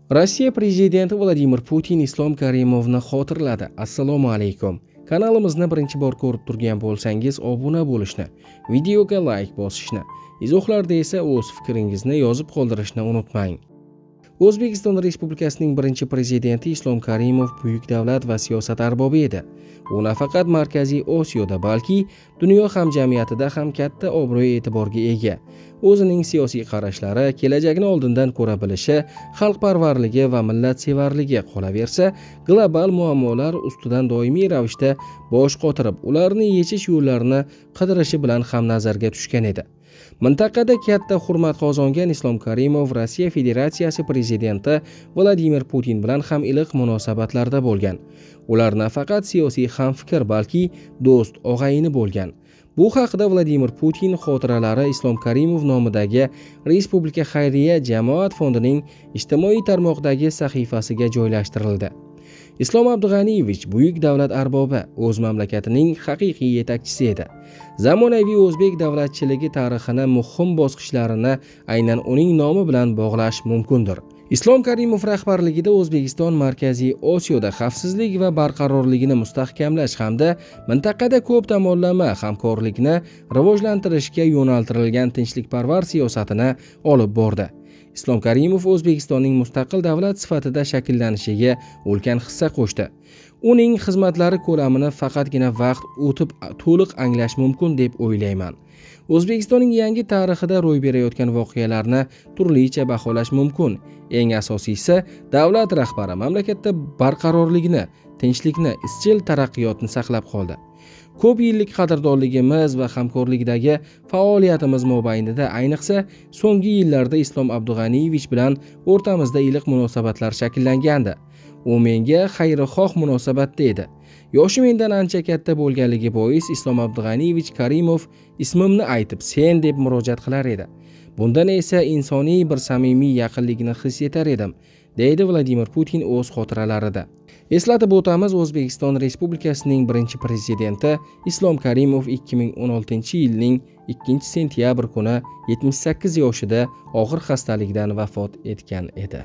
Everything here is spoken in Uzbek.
Rossiya prezidenti Vladimir Putin Islom Karimovni xotirladi. Assalomu alaykum. Kanalimizni birinchi bor ko'rib turgan bo'lsangiz, obuna bo'lishni, videoga layk bosishni, izohlarda esa o'z fikringizni yozib qoldirishni unutmang. O'zbekiston Respublikasining birinchi prezidenti Islom Karimov buyuk davlat va siyosat arbobi edi. U nafaqat Markaziy Osiyoda, balki dunyo hamjamiyatida ham katta obro'-e'tiborga ega. O'zining siyosiy qarashlari, kelajakni oldindan ko'ra bilishi, xalqparvarligi va millatsevarligi, qolaversa, global muammolar ustidan doimiy ravishda bosh qotirib, ularni yechish yo'llarini qidirishi bilan ham nazarga tushgan edi. Mintaqada katta hurmat qozongan Islom Karimov Rossiya Federatsiyasi prezidenti Vladimir Putin bilan ham iliq munosabatlarda bo'lgan. Ular nafaqat siyosiy hamfikr, balki do'st, og'ayni bo'lgan. Bu haqida Vladimir Putin xotiralari Islom Karimov nomidagi Respublika xayriya jamoat fondining ijtimoiy tarmoqdagi sahifasiga joylashtirildi. Islom Abdug'aniyevich buyuk davlat arbobi, o'z mamlakatining haqiqiy yetakchisi edi. Zamonaviy o'zbek davlatchiligi tarixini muhim bosqichlarini aynan uning nomi bilan bog'lash mumkindir. Islom Karimov rahbarligida O'zbekiston Markaziy Osiyoda xavfsizlik va barqarorligini mustahkamlash hamda mintaqada ko'p tomonlama hamkorlikni rivojlantirishga yo'naltirilgan tinchlikparvar siyosatini olib bordi. Islom Karimov O'zbekistonning mustaqil davlat sifatida shakllanishiga ulkan hissa qo'shdi. Uning xizmatlari ko'lamini faqatgina vaqt o'tib to'liq anglash mumkin deb o'ylayman. O'zbekistonning yangi tarixida ro'y berayotgan voqealarni turlicha baholash mumkin. Eng asosiysi, davlat rahbari mamlakatda barqarorlikni, tinchlikni, izchil taraqqiyotni saqlab qoldi. Ko'p yillik qadrdonligimiz va hamkorlikdagi faoliyatimiz mobaynida, ayniqsa, so'nggi yillarda Islom Abdug'aniyevich bilan o'rtamizda iliq munosabatlar shakllangandi. U menga xayrixoh munosabatda edi. Yoshi mendan ancha katta bo'lganligi bois Islom Abdug'aniyevich Karimov ismimni aytib, sen deb murojaat qilar edi. Bundan esa insoniy bir samimiy yaqinlikni his etar edim, deydi Vladimir Putin o'z xotiralarida. Eslatib o'tamiz, O'zbekiston Respublikasining birinchi prezidenti Islom Karimov 2016-yilning 2-sentyabr kuni 78 yoshida og'ir xastalikdan vafot etgan edi.